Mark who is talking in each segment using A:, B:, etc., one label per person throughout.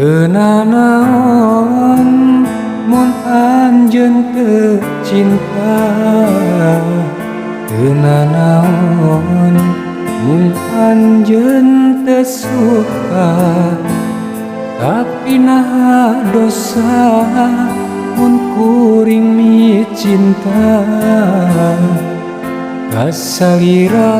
A: Teu nanaon mun anjeun teu cinta, teu nanaon mun anjeun teu suka, tapi naha dosa mun kuring micinta ka salira.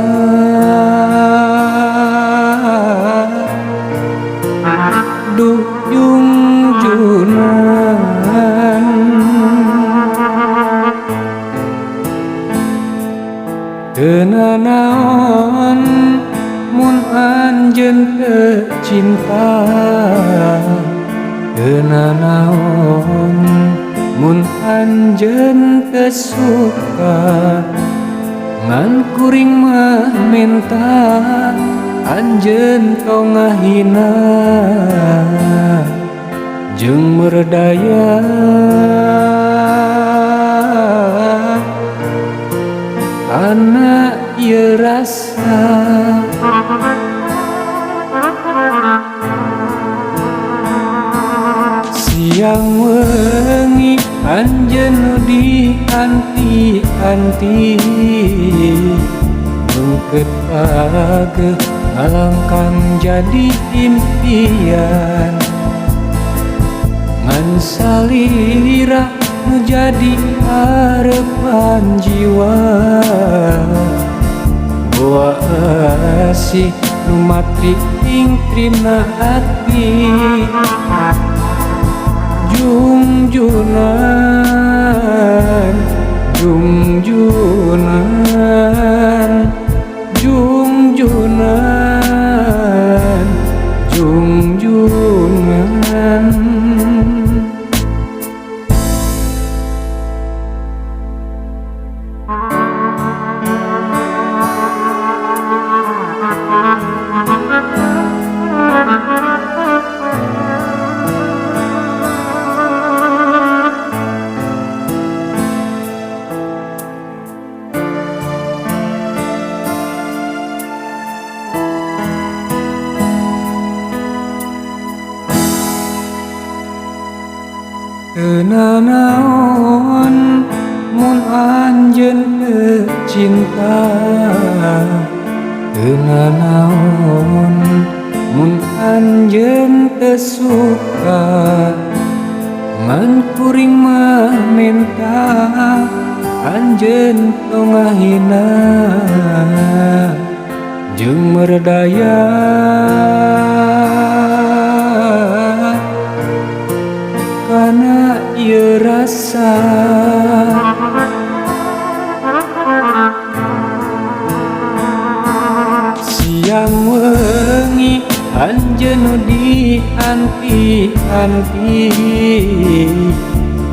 A: Duh jungjunan, teu nanaon mun anjeun teu cinta, teu nanaon mun anjeun teu suka, ngan kuring mah menta anjeun tong ngahina jeung merdaya kana ieu rasa. Siang wengi anjeun nu dianti-anti, mengket pageuh ngalangkang jadi impian, ngan salira nu jadi harepan jiwa. Boa asih nu matri ing trimna ati, jungjunan jungjunan jungjunan jungjunan. Teu nanaon mun anjeun teu cinta, teu nanaon mun anjeun teu suka, ngan kuring mah menta anjeun tong ngahina jeung merdaya kana ieu rasa. Siang wengi anjeun nu dianti-anti,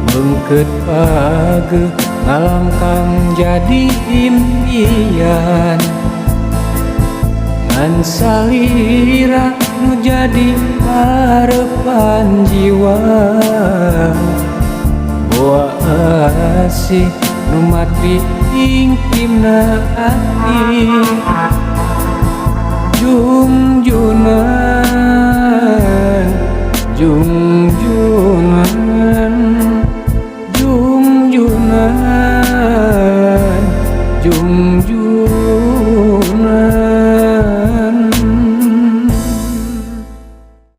A: mengket pageuh ngalangkang jadi impian, ngan salira nu jadi harepan jiwa. Boa asih nu matri ing timna ati, jungjunan jungjunan.